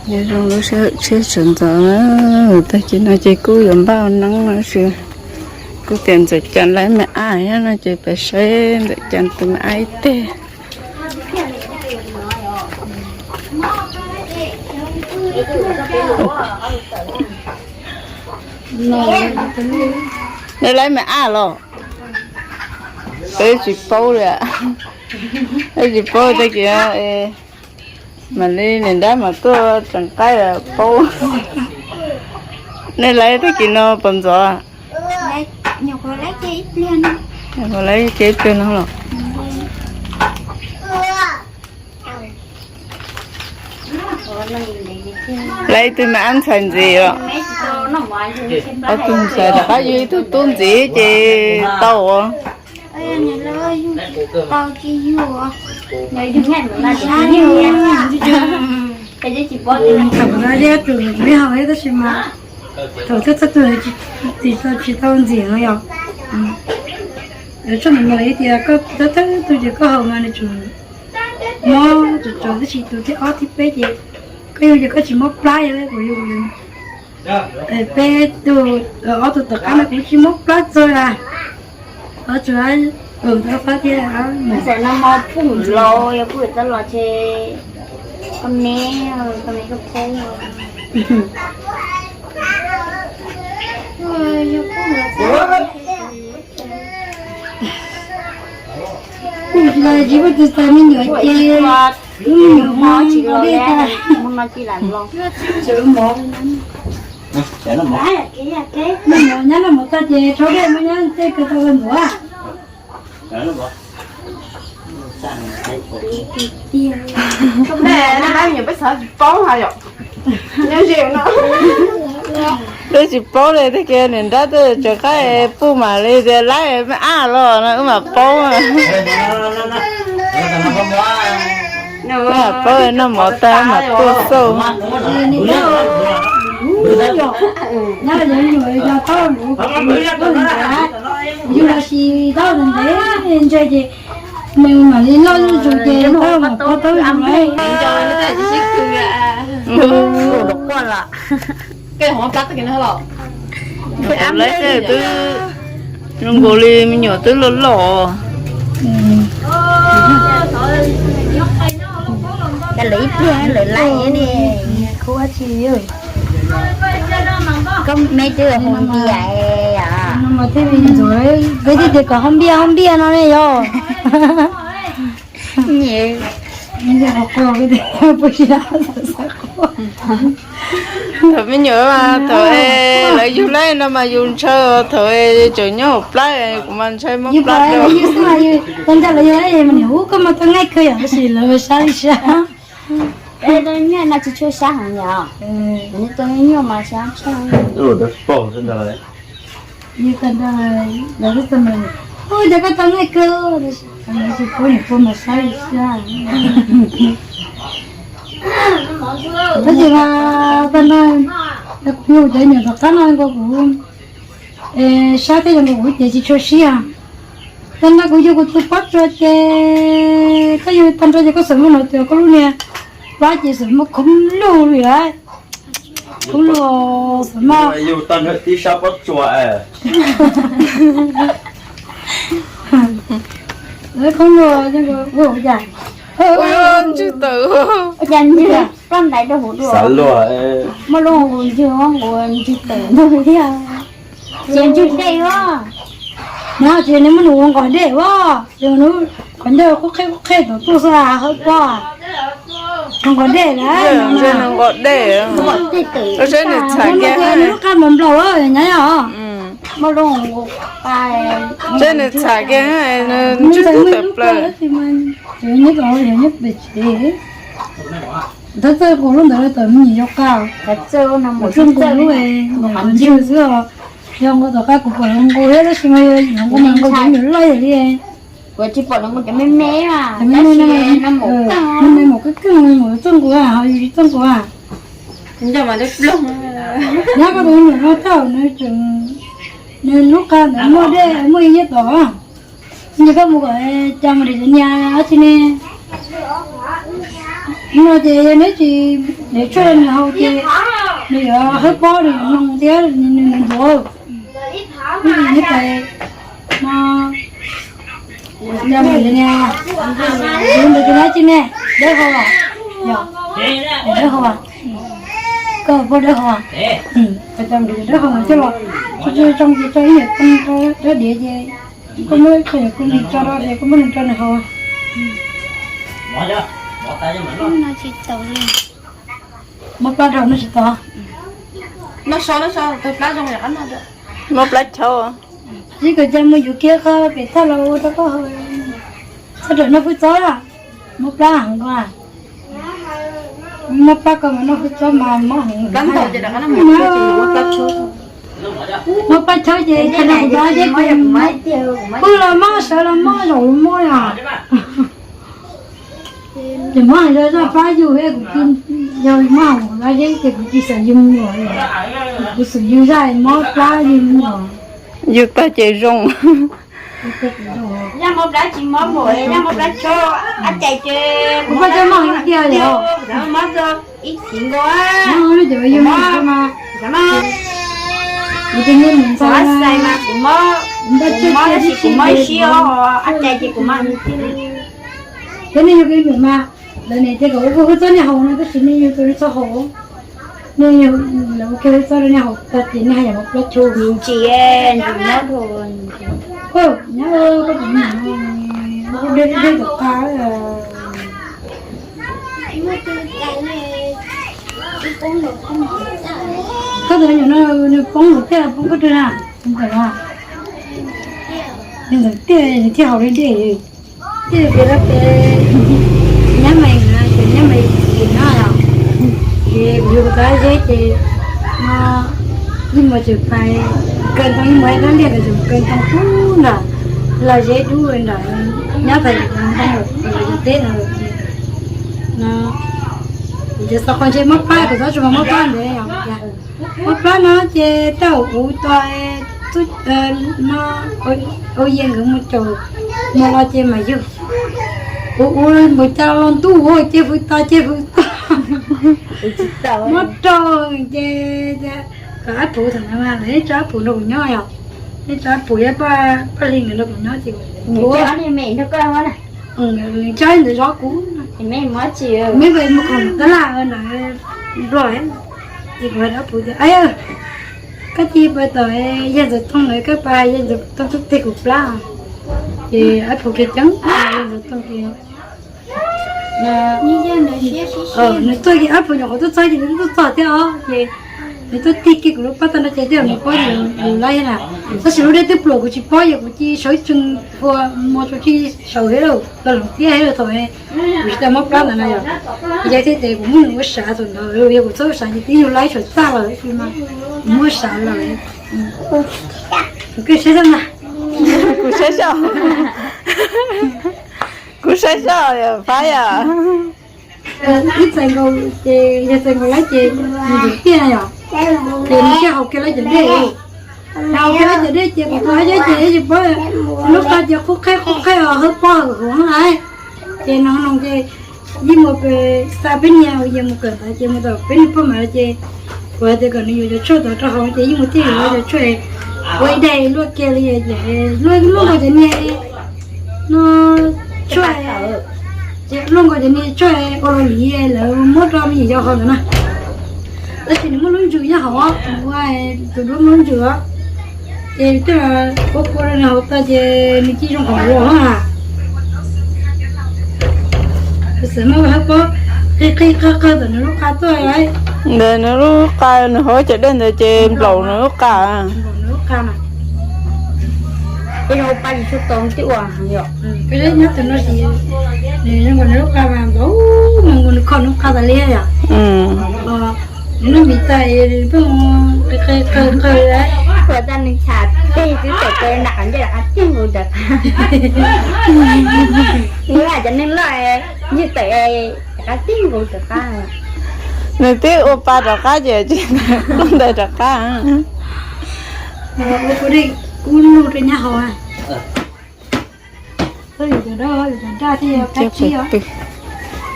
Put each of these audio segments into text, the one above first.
Nyob zoo lub sij hawm tshiab sawv ntxov na, tag kis no ces kuj yuav npaj ua neeb no tab sis kuj tias Ntxawm Cas lawv me ab thiab no ces peb saib Ntxawm Cas tus me ab ib teg. Nej lawv me ab los? Peb tsis paub li, peb tsis paub tag kis mam li niam nrab mam tuaj tseem qaib paub. Nej lawv tag kis no puas ntxov? Nyuam qhuav lawv ib pliag no los. Lawv ib tug me ab ntxhais ntxiv os. Ob tug ntxhais rov qab yug ib tug tub ntxiv ces tau. Thaum no yog tsum me haus tab sis mas thaum thawj thawj tug tsis tau ntxim no yog. Tsob ntawd mas lawv tias koj thawj thawj tug ces koj haus mas nws tsum mob tsum tsum tab sis tus thib ob thib peb ces koj yug ces koj tsis mob plab yog kuv yug. Peb tug ob tug tom qab no kuv tsis mob plab txog las. Ob tsuav tus fab thiab. Xav no mo pum laus yog pum txoj los ces koj me, koj me koj phob. Pum los tsis muaj tus xav me nyuam ces lub me nyuam mo tsis los dej tag. Mus no cia lam los. Muaj mov nyab noj mov tag ces rhaub dej muab nyob tej kawg tau ntuav. Peb xav tsis paub ha yom. Nyob ze no, peb tsis paub li, tag kis niam nrab twb tseem qab puj mam li tias lawv me ab los no wb mam paub. Wb mam paub noj mov tag wb mam tuaj xauj. Yus los sis tau ntev ntshe ces nws mam li loj zuj zus ces tau mam paub tau yus lawm. Lawv twb zoo nkaus li me nyuam twb loj loj. Lawv ib pliag lawv laij ne, khuv tsi. Koj me twb hoo npias os. Peb thiaj tias kom hoo npias hoo npias no ne yog. Thaum me nyuam mas thaum lawv yug laij no mas yus ntshaw, thaum tseem nyob hauv plab kuv mas ntshaw mob plab. Koj mas tau ngaij kawg yom, tab sis lawv sab li sab. Tau nyuaj no tsis tshua sab heev yom. Tau nyuaj mas sab tshaj. Yog tag nrho lawv twb tau, ua cas koj tau ngaij kawg, tab sis kuv niam kuv mas sab li sab. Tab sis mas tag nrho kuv yug cov nyuam tom qab no nkaus kuv sab thiab zoo nkaus kuv ces tsis tshua siab. Tag nrho kuv yug kuv tus pob tsuas ces koj yug tag nrho ces koj xav muaj no tias koj lub niag plab ces xav muaj khoob lug li lawm. Khoob lug xav muaj. Yug tag nrho tib sab pob tsuas. Khoob lug ua cas? Ntswg tawm. Ua cas ntswg ploj ntais rau hauv dua? Muaj lub nqus ntswg, nqus ntswg tawm ntug thiab. Ces ntswg dej os. No ces nws muab nws ua nqos dej os, ces nws qhov ncauj qub qheb qub qheb tom tuaj xwb hawb pob. Nqos dej lawm. Nqos dej. Saib nws txham kiag, nws lub qab nplaum nplaum nyab os. Saib nws txham kiag, nws ntswg tawm plaws. Nyob pem tsev, thawj txawj kuv lub ntawd tawm me nyuam yau qab, txawj nqus lub ntswg xwb os. Yog nqus tom qab kuv pom nqus thiab tab sis mas yog nqus mas nqus cov me nyuam loj yam li. Kuv tsis pom nqus cov me me, me me mus keej keej mus txawj nqus, ho yus tsis txawj nqus. Nyob koj tus me nyuam no tau, nws lub qab ntawd muaj dej muaj ib yam tom. Nws koj mus kom cas mus deb cov niag dab tsi ne. Hnub no ces yog neb tsis, neb tshuaj nws haus ces nws yuav hawb pob nws mloog thiab nws ntuav. Neb pais no, yog mus nias, tus ntawd tus dab tsi ne, dawb hau, yog, dawb hau, koj pog dawb hau, koj coj tus dawb hau coj los, tso tso zoo ces tso ib yam rau rab diav ces koj muab qhov yam koj mus tso rau ces koj muab nws rau nws haus. Muab plab rau no tsis tau. Muab plab chauv. Ib kom coj mus yuav kiag qhov pem thaj los ua rau koj haus. Txhob rawm noj hwj txob, muab plab heev ko. Muab plab ko mas noj hwj txob mas mob heev. Muab plab chauv ces tag nrho kuv plab ces kuv, kuv los mob, sawv los mob, zaum los mob os. Ces mob heev zaj plab yug, kuv, yog mob heev plab zeb ces kuv tsis xav yug me nyuam, kuv xum yug zaj mob plab yug me nyuam. Yug tag ces zoo. Yaj mob plab tsis mob npaum yaj mob plab chauv, ab cais ces kuv mob cauv mob heev tiag yom. Mob ib txiv nkaus, kuv tus me nyuam ntxhais mas kuv mob, kuv mob tab sis kuv mob ib sij os, ab cais ces kuv mob. Cov niag yug me nyuam mas lawv niam tias kom ua hwj txob nej haus no tab sis nej yug tus txhob haus. Nej yug lawv ua kiag hwj txob rau nej haus tag ces nej haj yam mob plab chauv. Ntsis ntsis mob dhau. Nyob koj tus me nyuam no, deb deb tom qab. Koj tus me nyuam no nws poob lawm thiaj poob koj twg na? Nws ntawm tiaj nws thiaj haus deb deb. Thiaj pem lawv pem nyab mais na, ces nyab mais tim no yom. Ces kuv yug kuv tab zeb ces no ib muag tseem pais kaw ntoo, ib muag ib rab liag ntawd tseem kaw ntoo pub nram laj zeb dub nram nyab pais ntoo lawm, teb no lawm ces no kuv ces xav qhov ntshe mob plab, kuv txhob tsis mob plab ntawd yom. Mob plab no ces tau ua tos no, ua yas nkawd mus caum mus los ces mam yug. Ua ua npaum cas los ntuj ua ces hwv tas ces hwv tas. Mob rau ces kom ab pum thaum no mas nej tso ab pum nrog kuv nyob yom. Nej tso ab pum thiab paj hli nkawd nrog kuv nyob ces kuv tso ntawd zov kuv. Meb mus khoom tab laj ntawd nplog ces kuv hais rau ab pum tias, koj cia li pais tom yawg Ntxawm Tooj ntawd, koj pais yawg Ntxawm Tooj twb tig kuv plab. Ces ab pum kiag ceeb, yawg Ntxawm Tooj ces nws tuaj ces ab pum nyuam qhuav tuaj txog ces nws tuaj txog thiab os ces nws tuaj tig kiag kuv lub pob tag no ces tej zaum nws paub yus laib na. Tab sis lub dej twb pluam kuv tsis paub, yog kuv cia li sawv tsees ua mos tsuas tsis sawv thiab lauj, los hloov tiab thiab lauj thaum kuv tsis tau mob plab ntawd na yom. Yog thiab ces kuv muab nws ua sav thaum ntawd, yog kuv txhob ua sav ces twb yug laib tshuav txaj lawm, kuv muab ua sav lawm. Kuv saib xyov, kuv saib xyov, kuv saib xyov yom Fab yom. Ib txais nkaus ces yog txais nkaus lawm ces nws ntxim tiaj yom, ces nws thiaj haus kiag lawv cov dej. Haus kiag lawv cov dej ces kuv tus hab yab ces tsis paub, lub qa ces qub qheb qub qheb os, hawb pob hawm huv lawm. Ces no no ces yeej mus xa peb niag uas yog mus kawm ntawv ces mus tom peb niag poj mam ces kuv hais tias kom nws yuav cov tshuaj tod rau haus ces yeej mus thiaj yuav cov tshuaj ua ib daim luaj kiag li ces luaj luaj nkaus cov niag no tshuaj, ces luaj nkaus cov niag tshuaj ua los li lawv muab rau me nyuam yaus haus ntawd na. Tab sis nws muaj lub ntsws nyob hauv, nws ua tus duab muaj lub ntsws os. Ces twb ua ua rau nws haus tag ces nws cia zoo qhov ua na. Xav muab hawb pob qi qi qawg qawg tom nws lub qa tuaj lawm. Ntawm nws lub qa, nws haus cov dej ntawd ces nplaum nws lub qa. Nplaum nws lub qa mas. Peb zoo pa tsis tshua tau twb ua heev yom. Peb nyob tus no ces nws zoo nkaus nws lub qa mas nplaum, zoo nkaus nws kho nws lub qa tas li yom. Nws noj mis tas pheej qi qawg qawg. Ua tas nws tsham teg twb tawm plaws nram qab ncej rov qab tij nkaus rov qab. Nws lam cov neeg loj ncig tawm rov qab tij nkaus rov qab. Nws twb ua pa rov qab ces tsis ntawd rov qab. Ua dej kub lug rau nyab haus. Txhob yuav cov daj, yuav cov daj thiaj yog kab tsib os.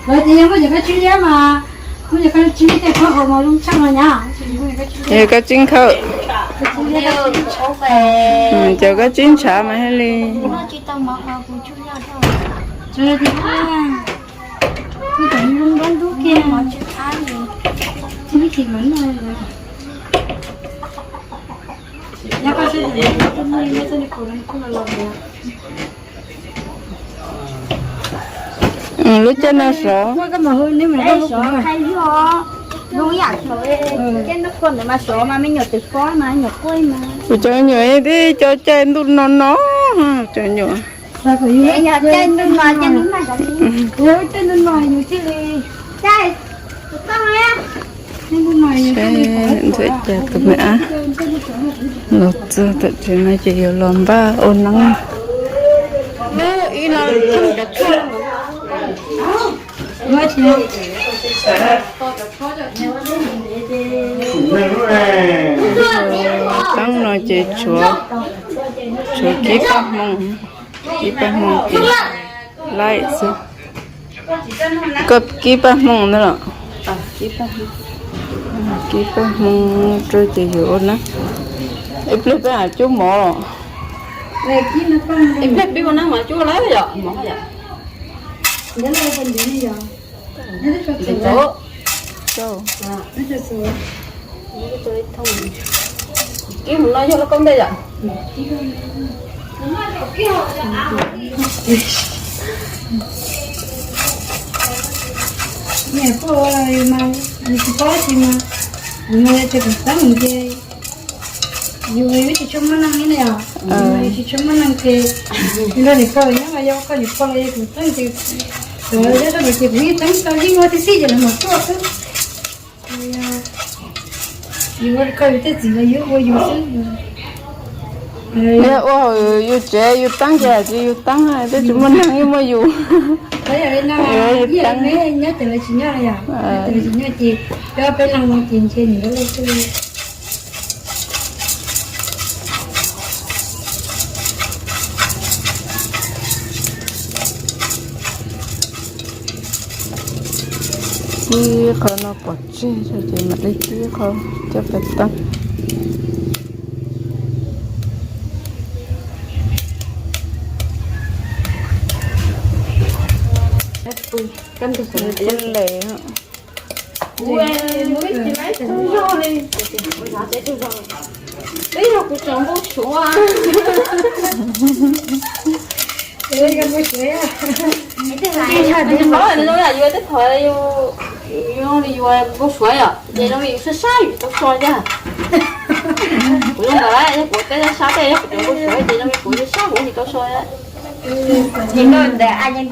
Lawv tias yog muaj cov kab tsib liab mas, muaj cov kab tsib tej khaub hau mas zoo tshaj no nyab. Yog kab tsib khawb, cov kab tsib ntshav mas thiaj li. Lub caij no sov. Kuv cov me nyuam twb cov caij ntuj no no, cov me nyuam. Ntxawm cas tus me ab los txog tom tsev no ces yuav los npaj ua neeb. Teeb no ces tshuav, tshuav kib paj hmoo, kib paj hmoo ces laij xwb. Koj kib paj hmoo ntag los? Kib paj hmoo rau ces yuav ua neeb. Ib pliag peb mam cub mov los? Ib pliag peb ua neeb mas cub lawm yom, mov yom. Kib mus no yog lub koob ntej yom. Niam pog mas, nws tsis paub tsis mas, nws tias kom teeb ces yus tsis tshua muaj neeg li na yom, yus tsis tshua muaj neeg ces yus nrog niam pog nyob mas yog koj niam pog los yog kuv teeb ces, yog rau ces kuv yeej teeb tau yeej ua tib si ces lawv mam tuaj xwb. Yus ua koj yus tej txiv los yus ua yus xwb. Yog ua hauv yus tsev yus teeb ces tsis yus teeb, twb tsis muaj neeg yeej muaj yus. Yus teeb, nyob ces lawv tsis nyob yom, lawv tsis nyob ces peb ob peb leeg no ces ntshe nws lawv xwb. Kib qhov no pov tseg ces mam li kib qhov coj pais teeb. Peb le Twb yog kuv tseem npau suav. Yus tej thaum yus, yus zoo li yus npau suav yom, ces zoo li yus sab sab yus tsis tau so yag. Kuv zoo ntawd, yog kuv tej sab sab tej yog kuv tseem npau suav ces zoo li kuv sab kuv tsis tau so. Ces koj ntawd a, yeej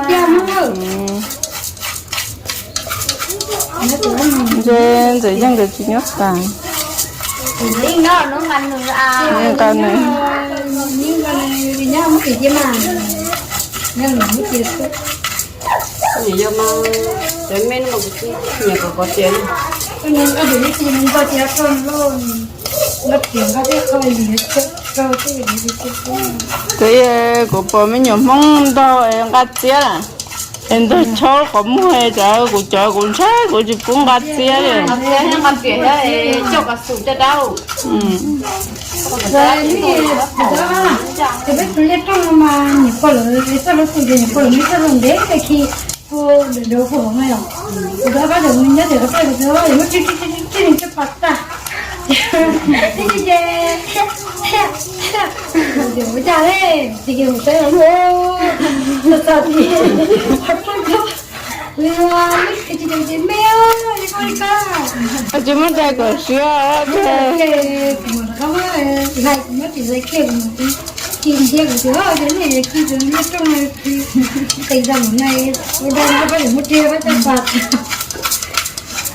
tiag ntawd. Ntshe ntxawm yeej nkawd tsis nyob tas. Nqa nws. Nws yog mas cov me no mas kuv tsis nyiam kom kov tias. Tab sis kuv pom me nyuam Hmoob ntog es nqa txiab, es ntog tshaub qhov muag, cov kuv cov kuv ntshai kuv tsis pub nqa txiab li. Tsis muaj dai kom siab.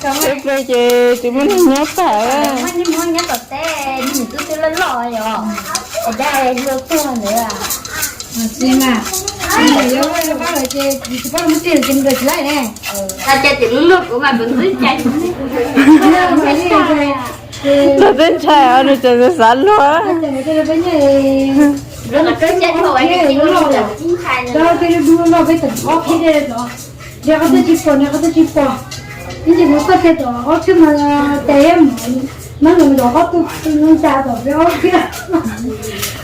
Peb ple ces tsis muaj neeg nyob tag. Tsis mas, yog pab lawv ces tsis pab muab tseg ces nws tsis laij ne. Luag twb ntshai os, nws tseem xav luag. Nws qhov twb tsis pom, nws qhov twb tsis pom. Ib ntsis kuv txoj cai tom ob txhiab mas tes mab los zov ob tug noob cas tom peb ob txhiab.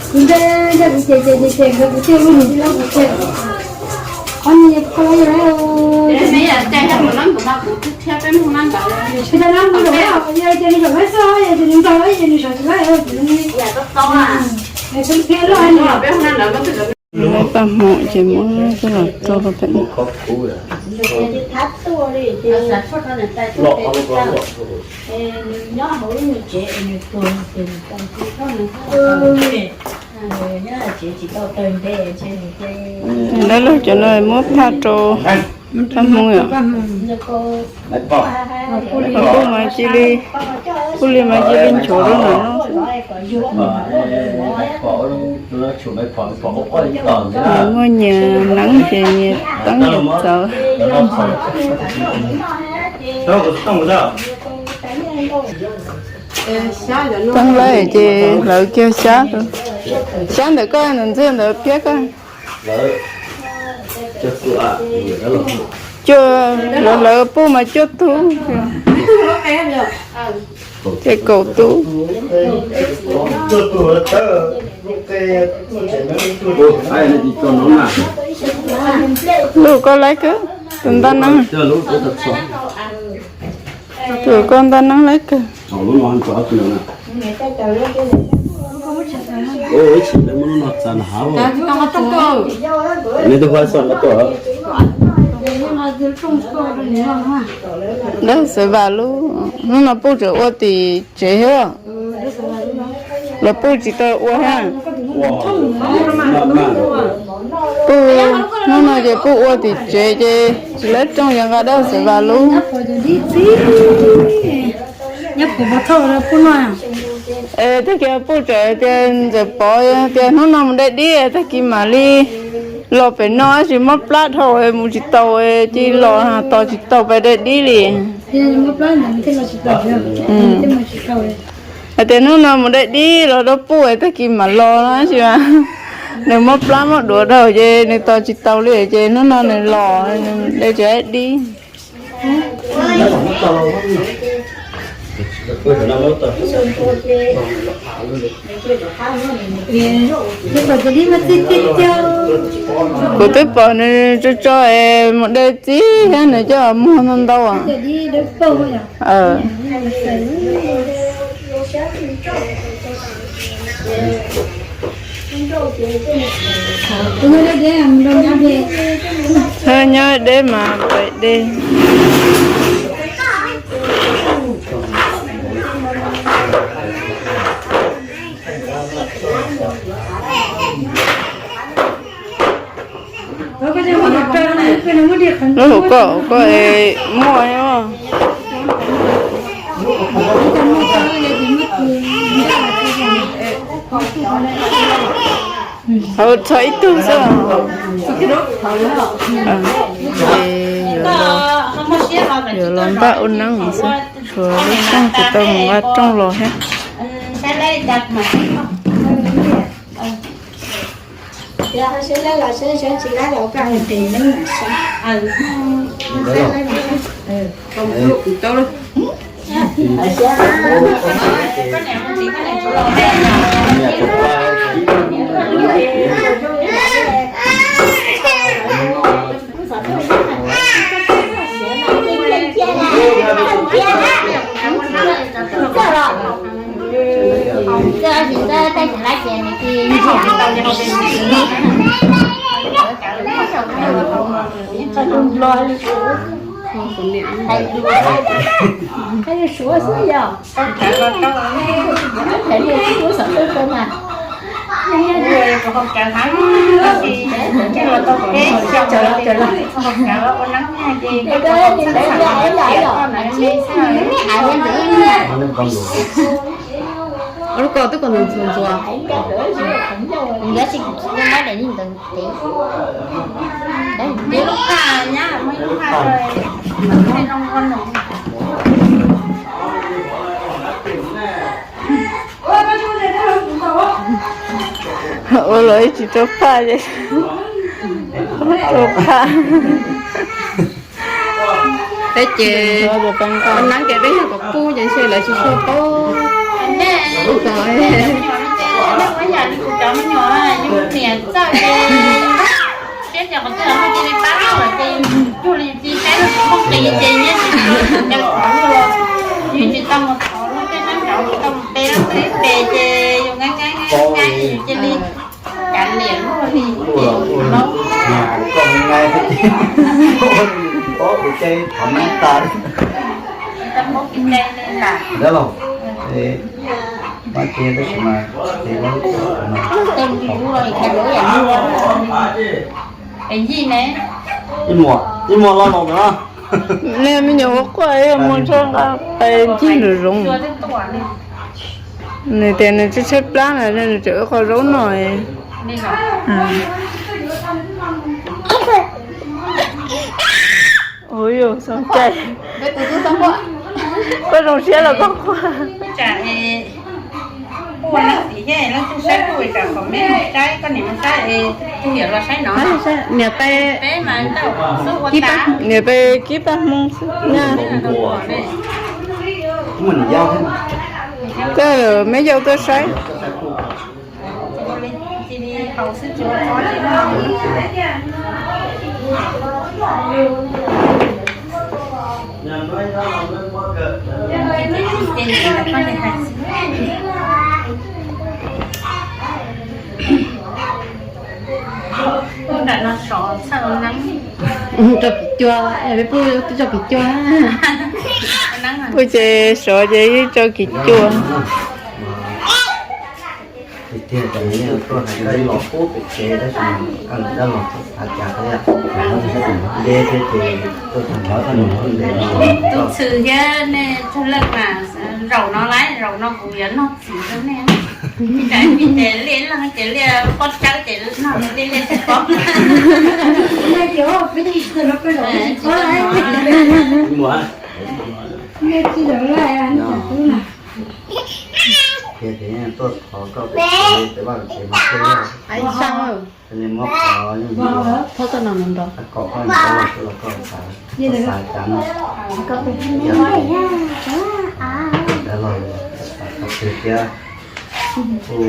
Kuv ntsia ntsia kuv ces ces ces ces nkawd kuv thiaj ua nws li kuv ces. Qhov ni kho yog lawm. Tsis tau nab mus zaum lawm, yog ces nws zaum lawm xwb, yog ces nws ntaug lawm ces nws sawv tsis lawm ces nws pab hmoov ces muab coj los rau pem. Lawv lub cov no muab phaj rau pab hmoov yom. Puj mas cia li, puj li mas cia li nchuav rau nram no. Muaj nyias neeb ces nyias teeb nyias txawv. Teeb lawm ces hlawv kiag xyab. Xyab ntawm koj ntawm ntxwg ntawd piab koj. Cuaj, lawv lawv puj mas cuaj tug, ces kaum tug. Lub koj laib kawg, tus ntaj neeb. Tus koj ntaj neeb laib kawg. Dawb xav vam lub, hnub no puj tseem ua tim tsev thiab. Los puj tsis tau ua thiab. Puj, hnub no ces puj ua tim tsev ces tsis laib rooj ces nqa dawb xav vam lub. Es tag kis puj tseem tias ntxawm Pov tias hnub no mus de dib, tag kis mam li los pem no, tsis mob plab dhau mus tsis tau, cia li los tos tsis tau pais de dib li. Hais tias hnub no mus de dib los rau puj, tag kis mam los no tab sis mas nws mob plab mob duav dhau ces nws tos tsis tau li ces hnub no nws los, nws de tsis laib dib. Kuv twb pom nws tso tso es mus de txiv thiab nws coj muag ntau ntau. Nyob deb mas pais de. Lub hauv koj, koj muaj os. Hauv txog ib tug xwb. Yuav los npaj ua neeb xwb, tshuav lub rooj tsis tau mus nqa rooj los thiab. Ob lub ko twb kom ntxuav ntxuav. Yog tsis muab daim li ntawd ces, muaj ib lub qhaj nyab, muaj ib lub qhaj. Ua los ib tsis rau phaj ces rau phaj. Peb ces neeb ces peb yog kom pub ces ntshe lawv tsis tshua paub. Cov me nyuam, yus niam txawj ces siab ces qhov twg los cia li pab lawm ces yus li cia saib lawv tsis muaj qis ces nyiaj tsis tau, yus tsis tau mus thov luag tej nab nrauv tsis tau mus pe luag tej pe ces yus nqaij nqaij nqaij nqaij yus cia li kav liam luag li. Koj nqaij thiab ces, ua li paub kuv cai thov nab tas. Tsis tau paub kev cai li lam. Dab laug, mas ces tab sis mas ces lub, es yij ne, ib muam, ib muam los laus ntawd na. Nej me nyuam ua quaj mus nrog nqa pais ncig nraum zoov. Nws tias nws tshaib tshaib plab na, nws tseem ua qhov zaub no. Ua yus xoo cai. Koj zoo siab los koj quaj. Niam peb kib pab hmoob xwb na. Koj me yau tuaj saib. Nram no sov txhawj neeb. Rau piv cua, peb pub twb rau piv cua. Pub ces sov ces yeej rau piv cua. Tiag tiag ces nws yeej tuaj hais koj ib los pub pem tsev tab sis koj niam dab laug txhob xav cas thiab. Deb thiab ces tuaj tag nrho koj niam koj niam. Tus txwm thiab nej tug leej mas zaum no lawm, zaum no kuv yuav nug txim rau nej. Ib tsam ces liaj leeg ces liaj pob tsawb ces nug liaj liaj tsis paub. Tuaj thov koj pem tsev, peb vaj pem tsev mas thiaj yog. Muab qhov yooj yim los, kom koj niam dab laug los koj xav, koj xav cas no. Dab laug xav qhov twg thiab, kuj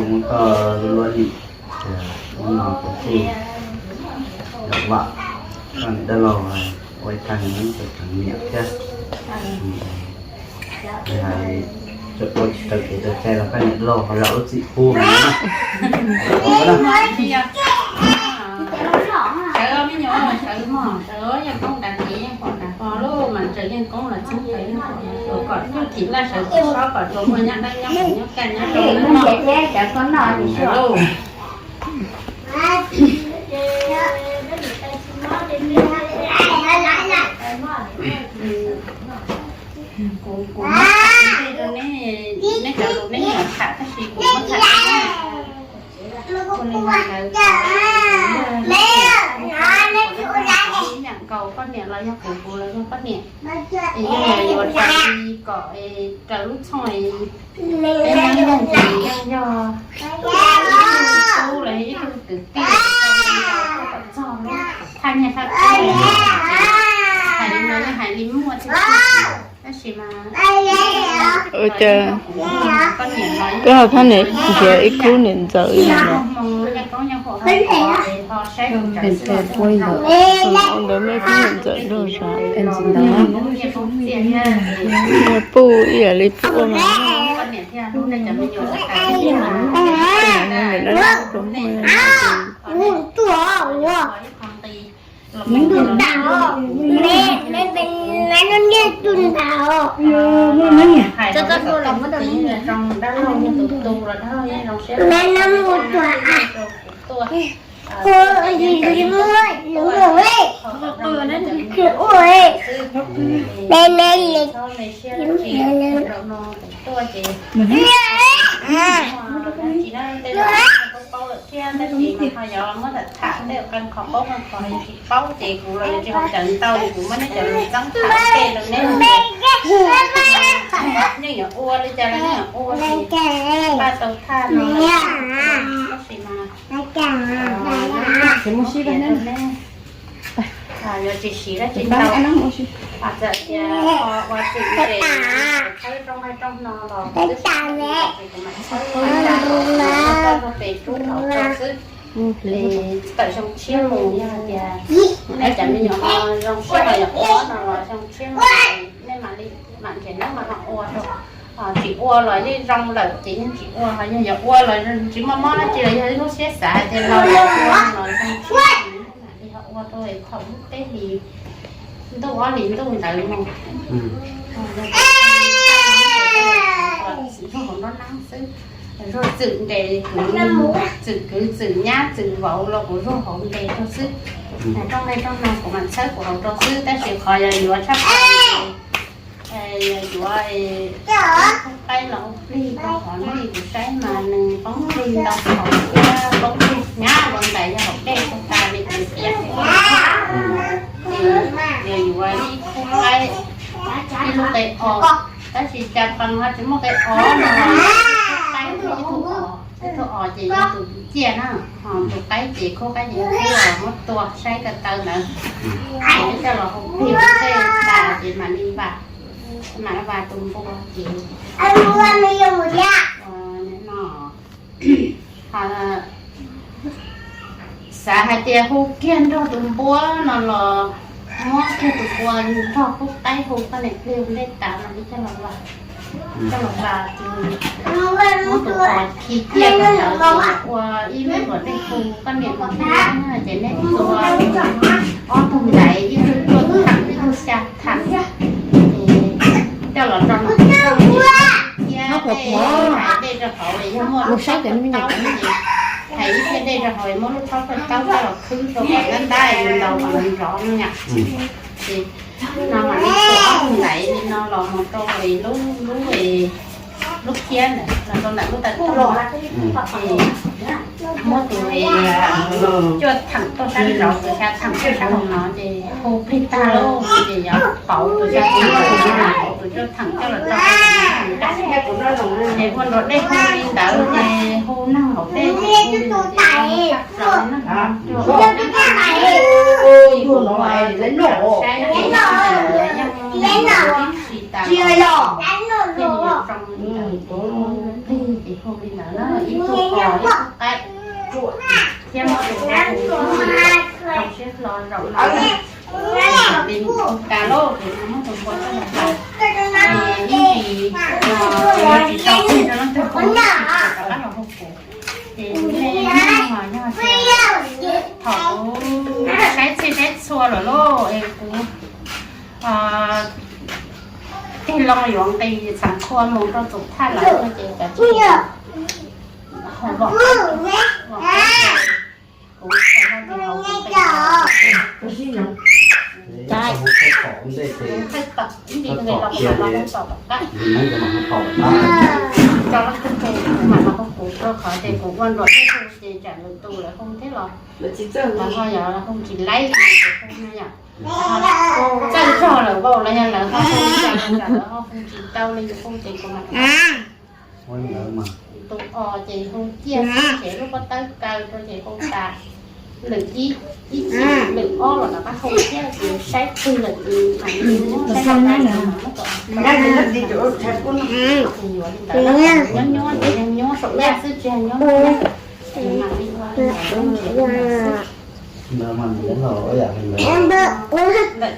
muab koj lub luab lim, muab no kuv kuj vam koj niam dab laug ua ib thaj neeb tseem niam thiab. Hais ua tsis raws kev raws cai los koj niam dab laug ho zam lub txim pub no na. Sawv me nyuam, sawv mog, sawv yeej koob nrad kev yeej pom nrad ho lub mas tseem yeej koob los txheeb sawv yeej pom, kom yug thim laj sawv tsis sob kom tsuas muaj nyob dawb nyob nyob kaj nyob rau lub no. Kuv, kuv muab tham rau neb, neb cov lus neb nyiam tham tab sis kuv muab tham rau neb. Ua li ntawd, nyiam nkaus poj niam los yog kuv, kuv los yog poj niam, es yog yuav raws li kom raws lub txhooj, peb nyob nyob ces yeej yog ib tug tub los yog ib tug kwv tij kom txog lub thaj nyiaj thaj kub, hais li no yeej hais li muaj thiab. Tab sis mas ua cas koj ho thab niam nrhiav ib khub niam ntxawm li no? Ntawd muaj ib khub niam ntxawm luag sav, puj ib yam li puj ua mas. tuaj ces tsis na, tej zaum paub paub lawm thiab, tab sis mas ho yuav muab tham tham tej qee qhov paub qee qhov tsis paub ces kuv los yuav tsis haus cawv ntau, kuv muab neb cov lus txeeb tham tej rau neb. Neb yuav ua li cas los neb yuav ua, npaj tau thaj no tab sis mas yuav tsis siv dab tsi ntau, txawm tias ua txwm ntse, txhawb rooj haj rooj no los twb tsis tau, ces kuv mam txhawb, txhawb rau pem rub hauv rau xwb. Tawm xyoo tshiab mus yog hais tias nej cov me nyuam ho zoo siab los yog ua no los xyoo tshiab mus nej mam li mam nrhiav neeb los ho ua rau. Tsis ua los yeej zoo lawm ces yeej tsis ua, ho yog yuav ua los tsis muaj mob dab tsi los yog lub siab xav hais tias los ua los xyoo tshiab mus mam li ho ua rau thaum lub peb hlis ntuj ob hlis ntuj ntawd mus. Zuag hauv nruab neeb xwb, zuag txwm nres, txwm kwv txwm nyab txwm vauv los kuv zuag hauv nres rau xwb. Rooj li rooj no kuv mam txhawb kuv hauv rau xwb, tab sis qhov yog yuav tshaj plaws yuav ib khub qaib los hu plig rau qhov nej kuv saib mas nws poob plig ntau qhov thiab poob plig nyab ua ntais yog hauv dej tau tas li kuv tias. Ces yog yuav ib khub qaib ib lub qe os, tab sis cas qhov no ho tsis muaj qe os no, ib khub qaib ib tug os, ib tug os ces yog tus ciaj na, ho tus qaib ces khub qaib ces yog muab tua saib ko taw ntawd, ces coj los hu plig tej tas ces mam li vam, mam li vam tus npua ces no xav hais tias hu kiag nrog tus npua no los muab kiag tus npua nrog khub qaib hu koj niam plig hu ntej tas mam li coj los vam, coj los vam ces muab tus os khi ciaj rau ntawd ces ua ib lub luam dej hu koj niam hu ntej ces nej tua ob tug ntaiv, ib tug tuaj tham ib tug xya tham, coj los rau no thiab dej rau hauv, yog muaj lub thaub taub ces hais ib thiab dej rau hauv, muab lub thaub taub coj los khwb rau kom ntab ntab ntaus kom nrov nrov no yom. Ces no mam li tua ob tug ntaiv li no los mus rau lub, lub, lub khiab ntawd los rau ntawm lub taw tuag, ces muab tus cuaj theem tuaj sab nraud, tus xya theem tuaj sab hauv no ces hu plig tag lauj ces yuav pauv tus xya theem, pauv tus cuaj theem coj los rau hauv no, ces ua nruam dej hu li ntawd ces hu neeg hauv dej ces hu li ntawd ces tshaj plaws neeg cuag ua neej, ces kuv ua saib ces yeej tsis tas los thiaj li yuav tsoo li ntawd, ces hu li ntawd na, ib tug os ib tug qaib thiab muab tus qaib hu, hu siab hlo zaum no li hu tas lauj ces muab tus npua coj los tas, ces ib ntsis tsis tau plig rau leej twg hu, rov qab los hu kuv. Ces nej nyob no yog tias thaum kuv saib txhij saib txhua lawm lauj es kuv tig loo yuav nqis Xeev Khua mus rau tus thaj lawm no ces kav tsij haus vom, vom, kuv tsis haus thaij tom ib ntsis nqis los kuv mam los hu tom tom qab, tso leej twg hu kuv mam los hu kuv, rau qhov tias kuv ua nruam dej hu ces tsam lwm tus lawv hu thiab los lawv ho yog hu tsis laib li kuv hu no yom. Txawj zog lawm vauj los yog lawv ho hu li cas los lawv ho hu tsis tau li kuv hu ces kuv mam tus os ces hu ciaj xwb ces lub pob tawb kaw rau ces hu tas, lwm ib, ib chim lwm ob los rov qab hu thiab ces saib twg lawm ces mam li muab saib tau tas ces mam muab tus os, ces yuav li ntawd, nyob nyob ces yog nyob saum yaj xwb tsis yog nyob, ces mam li ua li ntawd xwb. Ntawm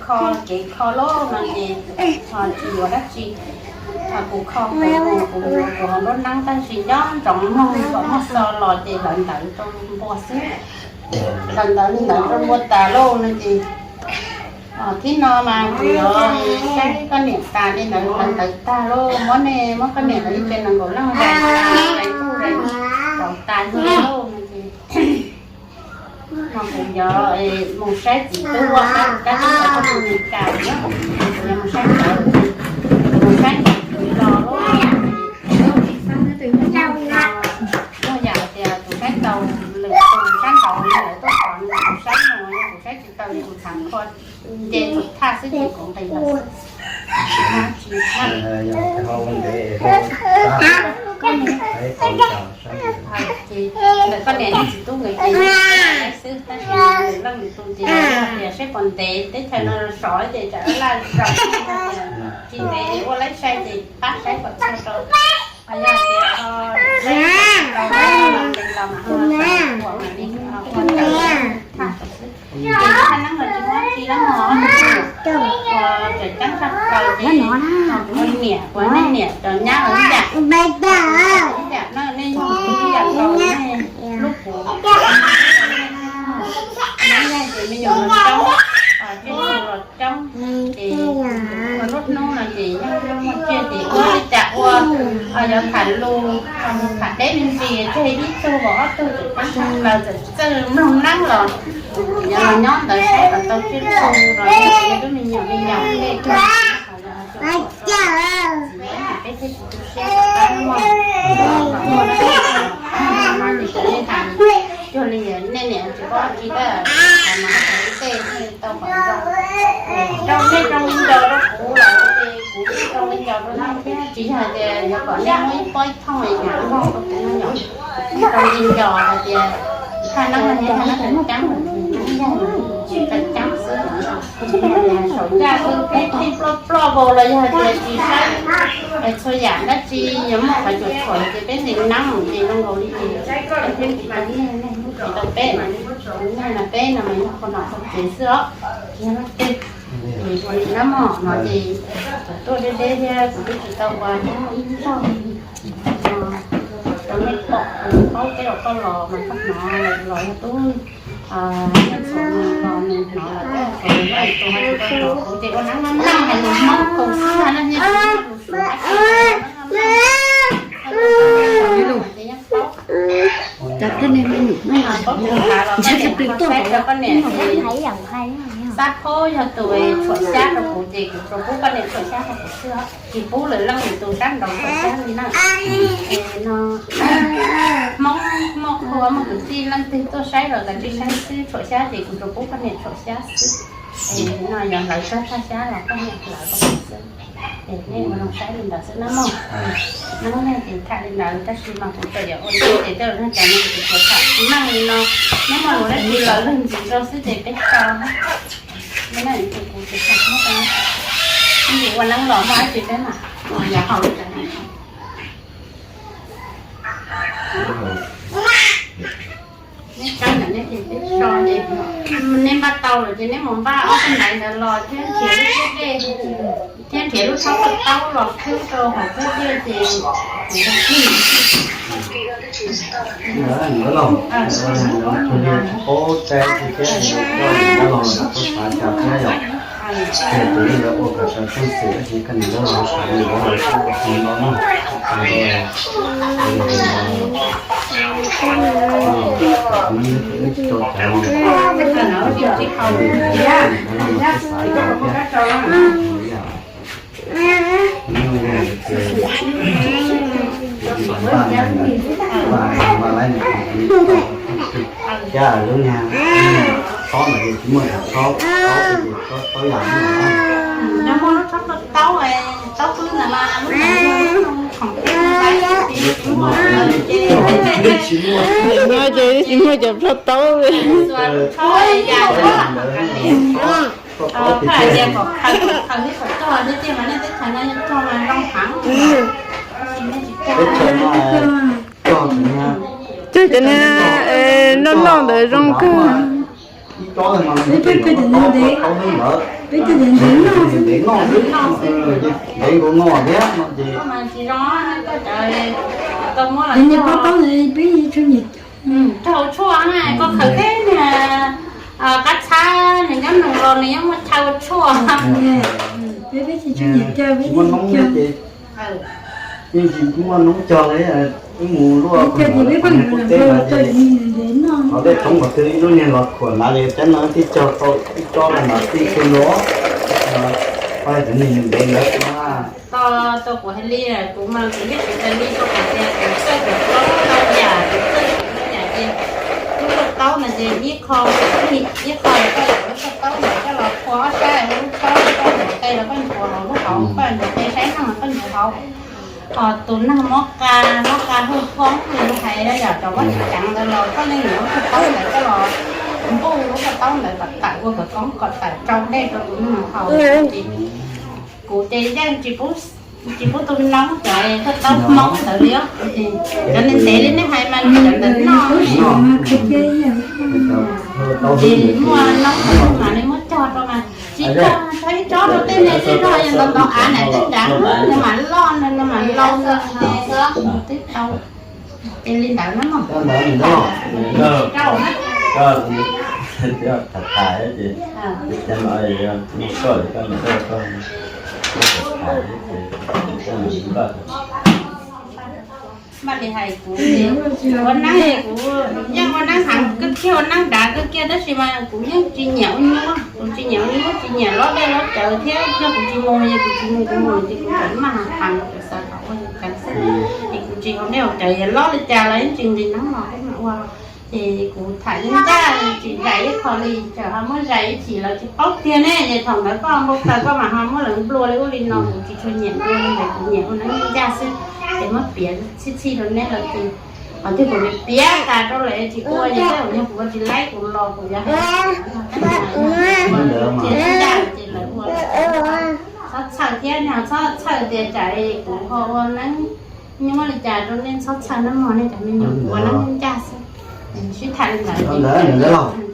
kho kev kho loj no ces ho tsis yuav dab tsi, ho kuv kho kuv, kuv yuav kuv hauv nruab neeb tab sis nco ntsoov mloog kom muaj xo los ces hlawv ntawv rau npua xwb. Hlawv ntawv li ntawd rau npua tas lauj no ces thib no mas kuv yuav saib koj niam tas li ntawd, hlawv ntawv tag lauj, muab nej, muab koj niam lawv ib ce nees nkaum leej zais tas, zais tuj zais rauv tas lauj no ces no kuv yuav mus saib txiv tub ua kab tub kab tub kab tub Amelikas, kuv yuav mus saib ntawd, mus saib ntawd los lauj. xwb ces kuv nqis los xwb. Tsis tshaj, tsis tshaj. Ces ntawm koj niam txiv tub nkawd ces xwb, tab sis lwm leej lwm tus ces hais tias saib puas ntev, teb chaws no sov ces tsam laj zaum, tsis ntev ua laib sai ces pab saib kom txog rau. Yog tias saib tau los mas ho ua li, ua tau, tshaj tau xwb. Ces thaj neeb los tsis muaj tsi lawm mog, ua tseem ceeb tshaj plaws ces ua niam ua nej niam cov nyab los ib yam, ib yam no nej yog ib yam nkaus nej hlub kuv, nej yog ces me nyuam los coob, tswj los coob, ces ua lub hnub no ces yog muaj tsiaj ces ua li cas ua, yog tham lus, tham deb me ntsis tseg ib tug los ob tug tseem ceeb tshaj plaws, txawm txawj mloog neeb los yog los nyob ntawd saib kom tau tsiaj txhu los yog lub me nyuam me nyuam tej, peb thiaj tsis tu siab kom pab muaj, kom muaj, cuag li nej niam tsis paub tsis taj, mas tej tau kom zoo, zoo nej zoo li ncaus rau kuv lawm ces kuv zoo li ncaus rau nej thiab. Tsis yog tias yuav kom nej muab ib pob ib thooj li cas npog rau kuv no yom. Zoo li ncaus hais tias thaj neeb no thiab thaj neeb tseem ceeb, neeb yog tseem ceeb xwb. Saum yaj xwb peb tij ploj ploj nkaus los yog hais tias tsis saib txhua yam dab tsi, yuav muaj qhov cuam tshuam ces peb nqis neeb ces zoo nkaus li ces peb thiaj tsis tau, tsis tau peb, nej no peb no mas yog qhov nom qhov tsev xwb os, tsis yog leej twg. Ua li nab mom no ces kuv tuaj deb deb thiab kuv twb tsis tau ua nyob ib zaug. Rau nej pom paub tej zaum koj los mas koj hnov los yog tub Nyiaj Txhuv los nws hnov los tej zaum txhua tus mas tsis tau hnov kuv ces ua nab nab hais lus Hmoob khaus xwb na, Nyiaj Txhuv lus Suav ces nab nab ces yeej paub. Cov koj niam me nyuam no, ntshe koj plis tuaj saib rau koj niam ces Xab Phob yog tus tshuam xyab rau kuv ces kuv tsuas pub koj niam tshuam xyab rau kuv xwb, tsis pub lwm leej lwm tus sab nraud tshuam xyab li na. Es no Hmoob muaj qhua muaj kwv tij leej twg tuaj saib los kav tsij saib xwb, tshuam xyab ces kuv tsuas pub koj niam tshuam xyab xwb. Es no yog hlawv txog thaj xyab los koj niam hlawv rau kuv xwb. Es nej ua zoo saib li ntawd xwb na mog. Nab no ces tham li ntawd tab sis mas kuv txawm yuav ua ntej ces tej zaum nej cov neeg tsis tshua tham meej li no, neb muaj lus dab tsi los luag ntxiv rau xwb ces peb tso. Neb na, kuv tsis tham muaj, ib ntsis ua neeb los muaj dab tsi peb mam yav haus li cas. Neb tso ntawm neb ces peb tso ces neb npaj tau lawm ces neb mus npaj ob peb ntaiv ntawd los thiab nrhiav lub tshab dej, thiab nrhiav lub tshab paj taub los khwb rau hauv tshab dej ces kuv tau kib. Paub teb tsis teb los tau xav cas thiab yom. Ces kuv yeej yuav ua kom sawv tsees xwm tab sis koj niam lawv los xav li lawv los tau ua tsis tau na. Ces no, no, no, no, tsis tau cas li. Ces no, no, no, xav li cas thiab. Nyob li ces npaj, npaj, npaj laib nws thiab lub niag txhob ntawd ces tsis muaj yam txhob, txhob ces txhob tau yam no. Nyob muaj lub txhob taub, taub pwb ntawd mas lub ntawd yog khoom tib no ces tsis muaj, no ces tsis muaj cov txhob taub li. Txhob hais tias kom khaws, khaws li kom cog thiab tiag mas nej teb chaws no yog cog mas zoo heev. Teb chaws no cog, cog cov niag noj noj ntawd zoo kawg. Peb cog cov niag ntev, peb cog cov ntev noj xwb, ntev nkaus noj thiab no ces niag pob taub ntawd peb yeej tsis nyiam cog. Cog tshuaj na, koj khaws peb niag qab txhab nws nyob nws los nws yeej muaj chaw ua tshuaj. Peb, peb tsis tshua nyiam cog, peb tsis cog. Yeej tsis muaj noob cog li, wb mus luaj peb cog ces peb pheej mus lawm, cog ces nws ntev noj. Qhov dej tshoob qhov twg ib lub niag los khuam nrad li, cab no twb cog tau ib tsob los nrad tij tug los, cov niag ntev ntawd na. Tau, tau kuv hais li, kuv mas kuv yeej tsis tas li rau qhov tias kuv txawj kuv tau yam, kuv txawj kuv tau yam ces kuv taub no ces ib qho, ib qho koj yuav lub taub ntawd coj los phua ob sab, lub taub koj nchuav qe los koj nchuav hauv, lub hauv koj nchuav qe saib neeg los koj nchuav hauv. Ho tus neeg mob qa, mob qa hu foob li hais yom, cov mob ceev ntawd los koj yeej yuav lub taub ntawd coj los npuj lub taub ntawd kom tawm ua kom koob kom tawm rau dej rau tus neeg haus. Kuv ces yeej tsis pub tus noob cov taub hmoob ntawd li. Cov ntev ntev li nej hais mas cov ntawd noj. Ces muaj noob mas nej muab cog rau mas tsis cog, tso ib tsob rau tej me zej zog, yog ntau ntau av na tej nrad no mas loj no mas laus no twb tau. Ces li ntawd na mog. Rau na. Mas li hais kuv, ua neeb, kuv yeej ua neeb heev, koj kiag ua neeb dav koj kiag, tab sis mas kuv yeej tsis nyiam ua nyuaj, kuv tsis nyiam ua nyuaj, tsis nyiam lob dej lob cawv thiab, yog kuv tsis mus, yog kuv tsis mus, kuv mus ces kuv tseem maj heev, kuv xav kom ua cawv xwb. Ces kuv tsis haus dej haus cawv, yog lob li cas los yeej tsis nqis neeb los peb mam ua. Ces kuv tham yeej ncaj, tsis zais ib qho li, txawm ho muab zais ib chim los tsis paub tiag ne. Ces thaum ntawd koj npau taws koj mam ho muab lawv nplua li ub li no, kuv tsis tshua nyiam nplua li ntawd, kuv nyiam ua neeb ncaj xwb. Ces muab piav txhij txhij rau neb lawm ces, qhov twg kuv piav tas rau lawm tsis ua ces tej zaum yog kuv ua tsis laib kuv los kuv yuav hais ua ncaj ces lawv ua. Txhob txhawj thiab, nej txhob txhawj tias tsam kuv ho ua neeb nyuaj li cas rau nej, txhob txhawj nawb mog, nej cov me nyuam, kuv ua neeb ncaj xwb. Sib tham li ntawd,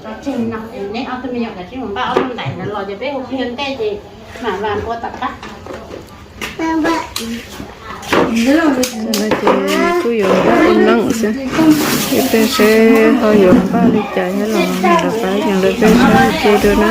tso tseg no, neb ob tug me nyuam kav tsij mus npaj ob lub ntais ntawd los ces peb hu plig ua ntej ces mam vas ua tom qab. Ces kuj yuav npaj ua neeb xwb, ib pliag seb ho yuav npaj li cas thiab los rov qab ces lawv peb saib ua ke dua na.